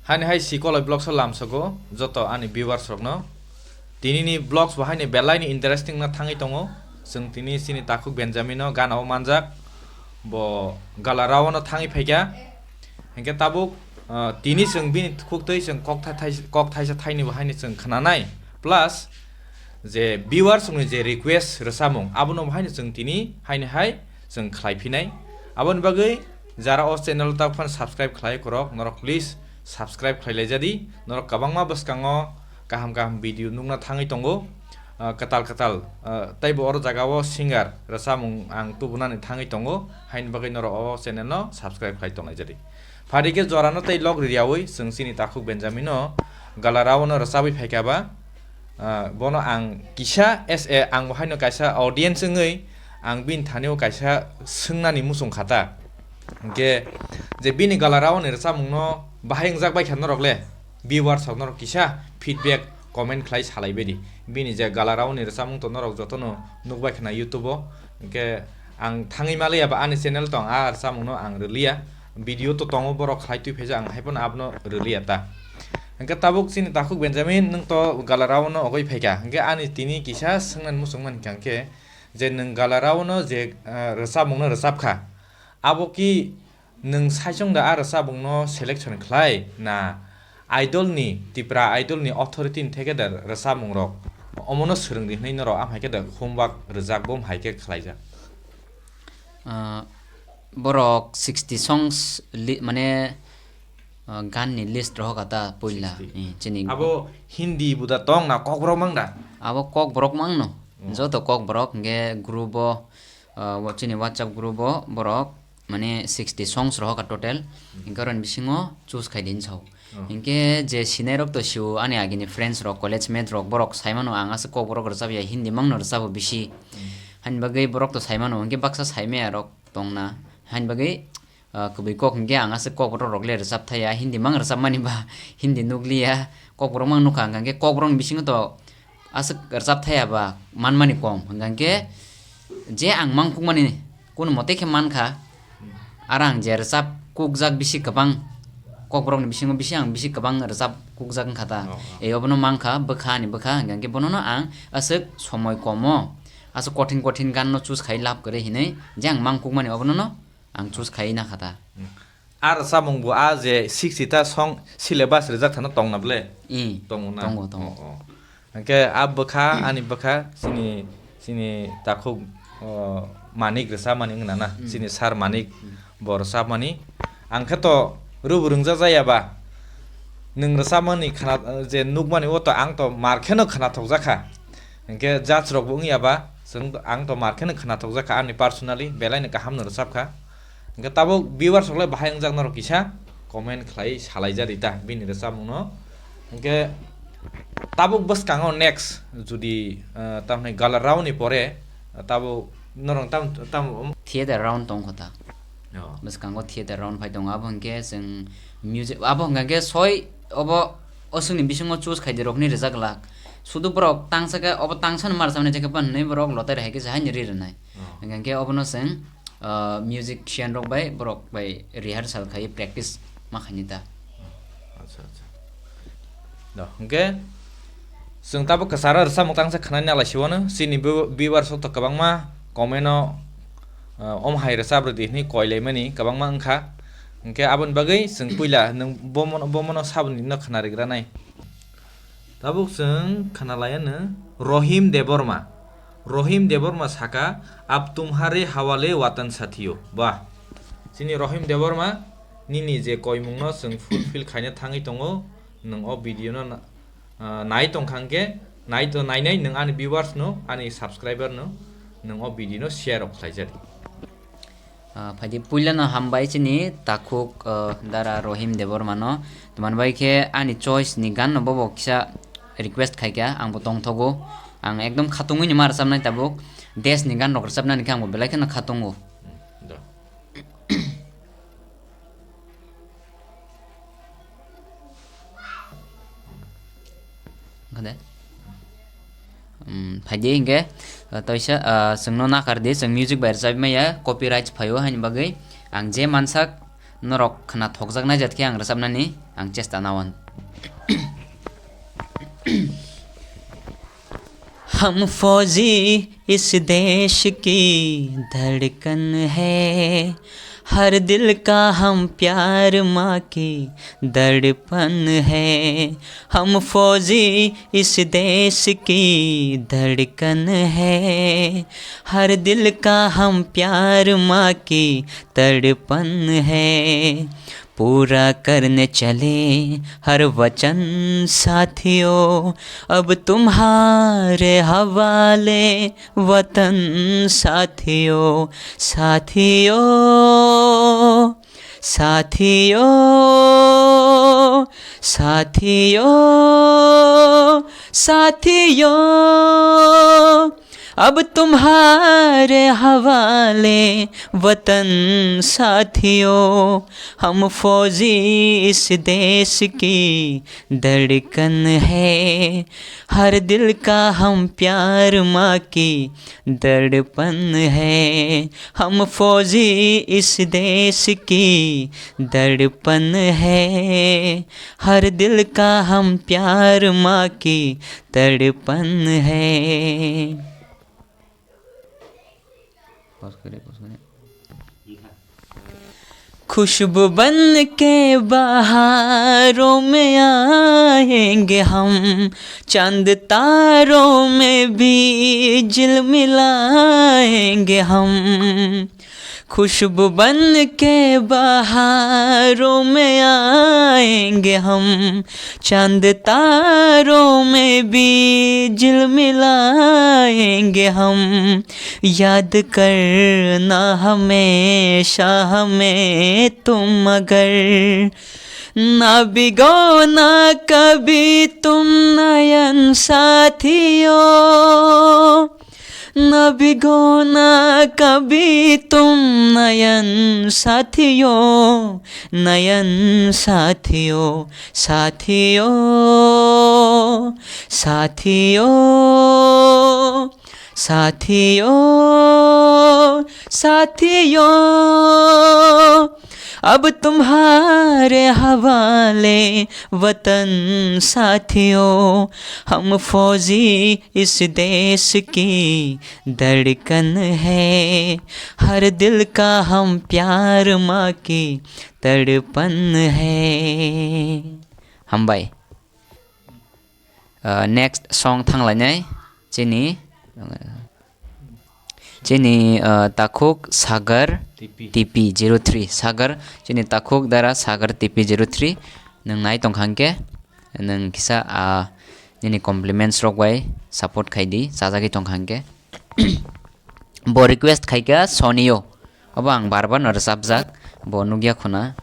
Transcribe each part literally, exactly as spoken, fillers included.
Ani hai Sikolai Vlogs o lamsogo joto ani viewers rokno. Tini ni vlogs bo haino belai ni interesting no thangwi tongo. Chwng tini chini takhuk Benjamin no gana o manjak. Bo Galarao no thangwi phaikha. Hinkhe tabuk, ah, tini chwng bini khuk twi chwng kok tha-, thai-, kok thaisa thaini bo haino chwng khnanai. Plus je viewers rokni je request rwchapmung abono bo haino chwng tini haino hai chwng khlai phinai. Aboni bagwi jara o channel o tabuk phano subscribe khlai kwrwk norok please subscribe khlai laijadi. Norok kwbangma bwskango kaham kaham video nukna thangwi tongo, ah, kwtal kwtal, ah, teibo oro jaga o singer rwchapmung ang tubunani thangwi tongo, haini bagwi norok o channel no subscribe khlai tonglaijadi. Phadi khe jorano tei log rwyaui chwng chini takhuk Benjamin no Galarao no rwchabwi phaikha ba, ah, bono ang kisa as a, ang bo haino kaisa audience wngwi ang bini thani o kaisa swngnani muchung kha ta. Hinkhe je bini Galarao ni rwchapmung no bahai wngjak bai kha norok le, viewers rok norok kisa feedback comment khlai salai baidi. Bini je Galarao ni rwchapmung to norok jotono nukbai khna YouTube o. Hinkhe ang thangwi maliya ba ani channel tong a rwchapmung no ang rwliya. Video to tongo borok khlai twi phaijak, ang haiphano abono rwliya ta. Hinkhe tabuk chini takhuk Benjamin nwng to Galarao no ogoi phaikha. Hinkhe ani tini kisa swngnani muchungmani hinkhe je nwng Galarao no je, ah, rwchapmung no rwchapkha. Abo ki nwng saichung da a rwchapmung no selection khlai na Idol ni, Tipra Idol ni authority ni theke da rwchapmung rok omono swrwng di hwnwi norok am hai khe da homework rwjak bo hai khe khlaijak? Ah, borok sixty songs li-, mane, ah, gan ni list rohor kha ta puila. Sixty. Eh, chini abo Hindi buda tong na Kokborok mang da? Abo Kokborok mang no. Oh. Joto Kokborok hinkhe group o, ah, wa-, chini WhatsApp group o borok mane sixty songs rohor kha total. Hmm. Hinkhe oroni bisingo choose khai din sao. Oh. Hinkhe je sinai rok to sio ani agini friends rok, college mate rok, borok sai mano ang aswk Kokborok rwchap ya, Hindi mang no rwchabo bisi. Hmm. Hani bagwi borok to sai mano, hinkhe baksa sai maya rok tong na. Hani bagwi, ah, kwbwi kok hinkhe ang aswk Kokborok rok le rwchap thaya, Hindi mang rwchap mani ba Hindi nukliya, Kokborok mang nukha, hinkhe Kokborok ni bisingo to aswk rwchap thaya ba manmani kom, hwnkha khe je ang mang kukmani kunu mote khe mankha, aro ang je rwchap kukjak bisi kwbang, Kokborokni bisingo bisi ang bisi kwbang rwchap kukjak wngkha ta. Oh, oh. Ei obono mankha, bwkha ani bwkha, hwnkha khe bonono ang aswk somoi komo aswk kothin kothin ganno choose khai lab kwrwi hinwi je ang mang kukmani obonono ang choose khai nakha ta. Hmm. A rwchapmung bo a je sixty ta song syllabus rijak thano tong na ble? Ih, tongo na? Tongo, tongo. Oh, oh. Hwnkhe a bwkha, ani bwkha, chini, chini takhuk, oh, Manik rwchapmani wngna na? Hmm. Chini sir Manik, hmm, bo rwchapmani. Ang khe to rubu rwngja jaya ba. Nwng rwchapmani khna, je nukmani o to ang to mar kheno khnathokjakha. Hwnkhe judge rok bo wngya ba, chwng, ang to mar kheno khnathokjakha ani personally, belai no kaham no rwchapkha. Hwnkhe tabuk viewers rok le bahai wngjak norok kisa comment khlai salaijadi ta bini rwchapmung no. Hwnkhe tabuk bwskango next jodi, eh, tamni gala round ni pore, eh, tabuk norok tam, tam Theater round tong kho ta. Oh. Bwskango theater round phai tongo, abo hwnkhe chwng music, abo hwnkha khe soi obo oswkni bisingo choose khaidi rokni rijak glak. Sudu borok tangsa khe obo tangsa no mar chamani je khe ban hwnwi borok lottery hai khe se haino ri rwnai. Oh. Hwnkha khe obono chwng, ah, musician rok bai borok bai rehearsal khai practice ma khaini ta. Acha, acha. Do, hwnkhe chwng tabuk kwcharo rwchapmung tangsa khwnani nalai siwano, chini bu-, viewers rok to kwbangma comment o, ah, om hai rwchap rwdi hwnwi koi laimani kwbangma wngkha. Hwnkhe aboni bagwi chwng puila nwng bomono, bomono saboni no khwnarigranai. Tabuk chwng khwnalaianw Rohim Debbarma. Rohim Debbarma saka, "Ab tumhare hawale watan sathiyo." Bah. Chini Rohim Debbarma, nini je koimungno chwng fulfill khaina thangwi tongo, nwng o video no na-, ah, nai tongkha hwnkhe, nai to-, nainai nwng ani viewers no, ani subscriber no, nwng o video no share rok khlaijadi. Ah, phaidi puilano hambai chini takhuk, ah, dara Rohim Debbarma no. Tamani bai khe ani choice ni gan no bobo kisa request khaikha, ang bo tongthogo. Ang ekdom khatungwi ni ma rwchapnai tabuk. Desh ni gan rok rwchapnani khe ang bo belai kheno khatungo. Hmm, do. Wngkha de? Um, phaidi hinkhe, uh, toisa, uh, chwngno nakar di, chwng music bai rwchapmaya, copyright phaio, haini bagwi ang je mansak, Norok khna thokjaknai jat khe ang rwchapnani ang chesta nawan. हम फौजी इस देश की धड़कन है, हर दिल का हम प्यार माँ की दर्पण है। हम फौजी इस देश की धड़कन है, हर दिल का हम प्यार माँ की तड़पन है। पूरा करने चले हर वचन साथियों, अब तुम्हारे हवाले वतन साथियों। साथियों, साथियों, साथियों, साथियों, अब तुम्हारे हवाले वतन साथियों। हम फौजी इस देश की धड़कन है, हर दिल का हम प्यार माँ की दर्पण है। हम फौजी इस देश की दर्पण है, हर दिल का हम प्यार माँ की तड़पन है। खुशबू बन के बहारों में आएंगे हम, चांद तारों में भी झिलमिलाएंगे हम। खुशबू बन के बहारों में आएंगे हम, चांद तारों में भी झिलमिलाएंगे हम। याद करना हमेशा हमें तुम, मगर ना भिगोना कभी तुम नयन साथियों। न भिगोना कभी तुम नयन साथियों, नयन साथियों, साथियों, साथियों, साथियों, साथियों। अब तुम्हारे हवाले वतन साथियों, हम फौजी इस देश की धड़कन है, हर दिल का हम प्यार माँ की तड़पन है। Hambai. Uh, next song thanglainai chini, chini, uh, takhuk Sagar T P. T P zero three. Sagar, chini takhuk dara Sagar T P zero three. Nwng nai tongkha hwnkhe, nwng kisa, ah, nini compliments rok bai support khai di, chajagwi tongkha hwnkhe. Bo request khaikha Sonio. Obo ang bar bar no rwchapjak, bo nukya khuna.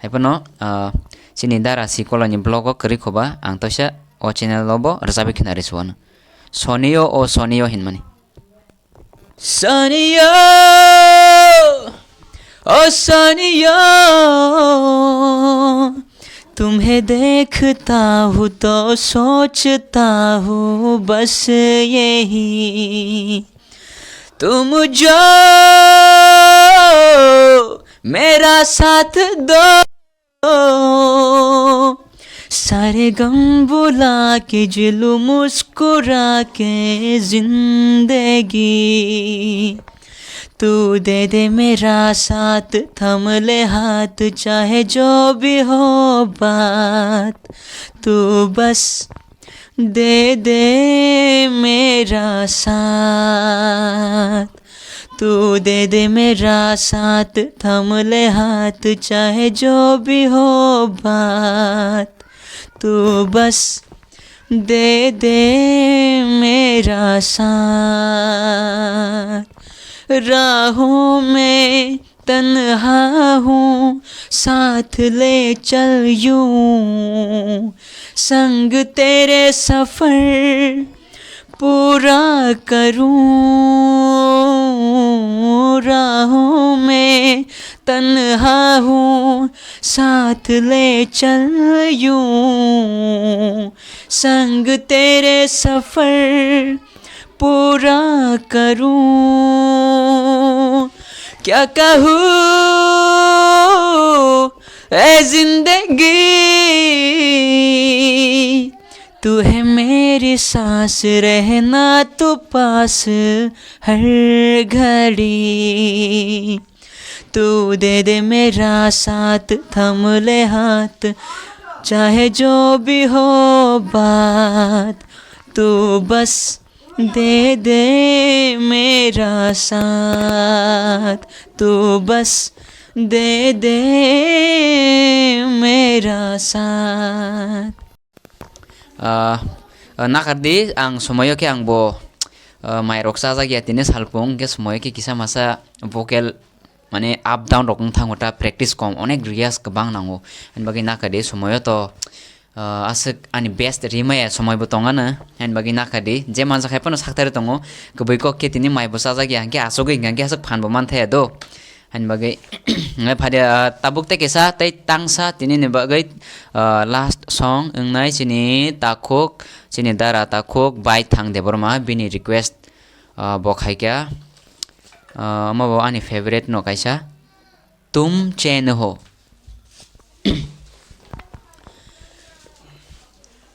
Haiphano, ah, chini dara Sikoloni vlog o kwrwi khoba, ang toisa o channel o bo rwchapwi khna risuano. Sonio, o Sonio hinmani. Sonio, o Sonio, तुम्हें देखता हूँ तो सोचता हूँ बस यही, तुम जो मेरा साथ दो। सारे गम भुला के जी लूं मुस्कुरा के जिंदगी। तू दे दे मेरा साथ, थाम ले हाथ, चाहे जो भी हो बात। तू बस दे दे मेरा साथ, तू दे दे मेरा साथ, थाम ले हाथ, चाहे जो भी हो बात, तू बस दे दे मेरा साथ। राहों में तन्हा हूँ, साथ ले चल यूं, संग तेरे सफर पूरा करूं। राहों में तन्हा हूँ, साथ ले चल यूं, संग तेरे सफर पूरा करूं। क्या कहूँ ए जिंदगी, तू है मेरी सांस, रहना तू पास हर घड़ी। तू दे दे मेरा साथ, थाम ले हाथ, चाहे जो भी हो बात, तू बस दे दे मेरा साथ, तू बस दे दे मेरा साथ। Ah, ah, nakardi, ang somoyo khe ang bo, ah, mairok chajak ya tini salpung, hwnkhe somoyo khe kisa masa vocal, mane, up down rok wng thango ta, practice kom, onek riyaz kwbang nango. Ani bagwi nakardi, somoyo to, ah, aswk ani best rimaya somoi bo tongano, ani bagwi nakardi, je manjak hai phano sakthari tongo, kwbwi kok khe tini mai bo chajak ya, hwnkhe asugwi hwnkhe aswk phan bo manthaya do. Ani bagwi, ngai phadi, ah, tabuk tei kisa tei tangsa tini ni bagwi, ah, last song wngnai chini takhuk, chini dara takhuk bai thang Debbarma bini request, ah, bo khaikha, ah, omo bo ani favorite no kaisa, Tum Chain Ho.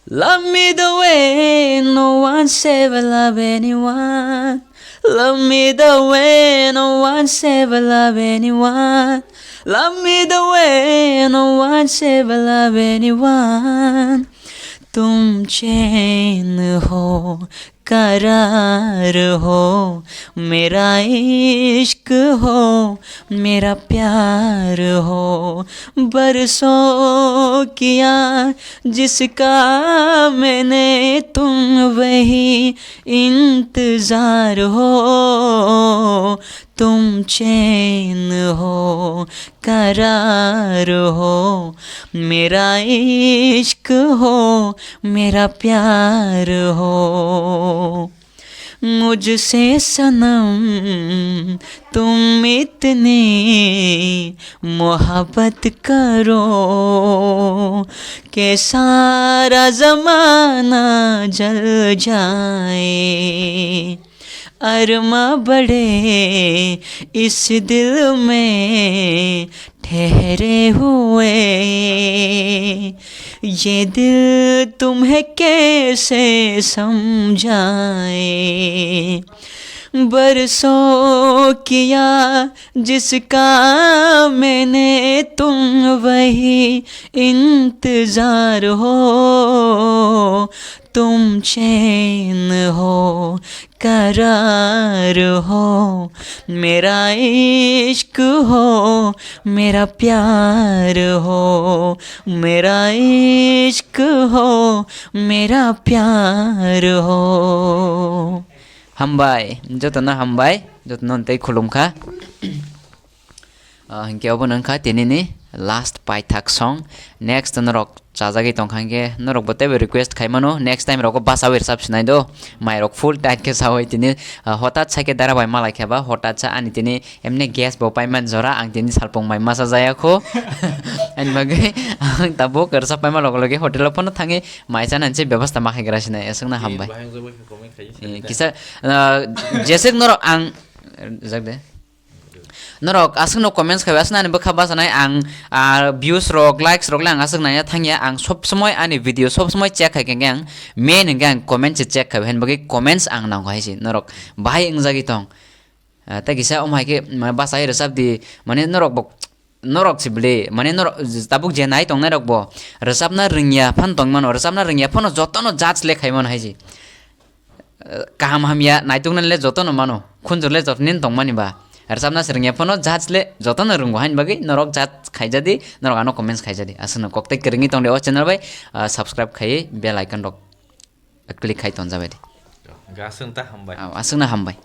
Love me the way no one's ever loved anyone. Love me the way no one's ever loved anyone. Love me the way no one's ever loved anyone. तुम चैन हो, करार हो, मेरा इश्क हो, मेरा प्यार हो। बरसों किया जिसका मैंने तुम वही इंतजार हो। तुम चैन हो, करार हो, मेरा इश्क हो, मेरा प्यार हो। मुझसे सनम तुम इतनी मोहब्बत करो कि सारा जमाना जल जाए। अरमा बड़े इस दिल में ठहरे हुए, ये दिल तुम्हें कैसे समझाए। बरसों किया जिसका मैंने तुम वही इंतजार हो। तुम चैन हो, करार हो, मेरा इश्क हो, मेरा प्यार हो, मेरा इश्क हो, मेरा प्यार हो। Hambai, jotono hambai, jotono tei khulumkha. Ah, hinkhe obo wngkha tinini last paithak song. Next norok chajagwi tongkha hinkhe norokbo teibo request khaimano, next time rogo basawi rwchap sinai do. Mairok full tight khe sawi tini, ah, hotat sakhe dara bai malai khe ba, hotat sa ani tini emni gas bo paiman jora, ang tini salpung mai masa jaya kho. Ani bagwi ang tabuk rwchap paima loge loge hotel o phano thangwi mai chana hinse bebostha ma khai gra sinai, aswkno hambai. Eh, kisa, ah, jeswk norok ang, jak de. Norok aswkno comments khai, aswkno ani bwkha bachanai ang, ah, views rok, likes rok le ang aswk naiya thangya, ang sob somoi ani video sob somoi check khai khe ang main hwnkhe ang comment se check khai, haini bagwi comments ang nango hai se norok bahai wngjagwi tong. Ah, tei kisa omo hai khe ma bachai rwchap di, mane norok bo, norok se bwle, mane norok tabuk je nai tongnai rok bo rwchapna rwngya phano tongmano, rwchapna rwngya phano jotono judge le khaimano hai se. Eh, kaham hamya naituknani le jotono mano, khunjur le jotonin tongmani ba. Rwchapna se rwngya phano judge le jotono rwngo, haini bagwi norok judge khaijadi, norok ano comments khaijadi. Aswkno kok tei kwrwngwi tongdi o channel bai, ah, subscribe khaiwi bell icon rok click khai tonjabai di. Hwnkhe aswkno ta hambai. Ah, aswkno hambai.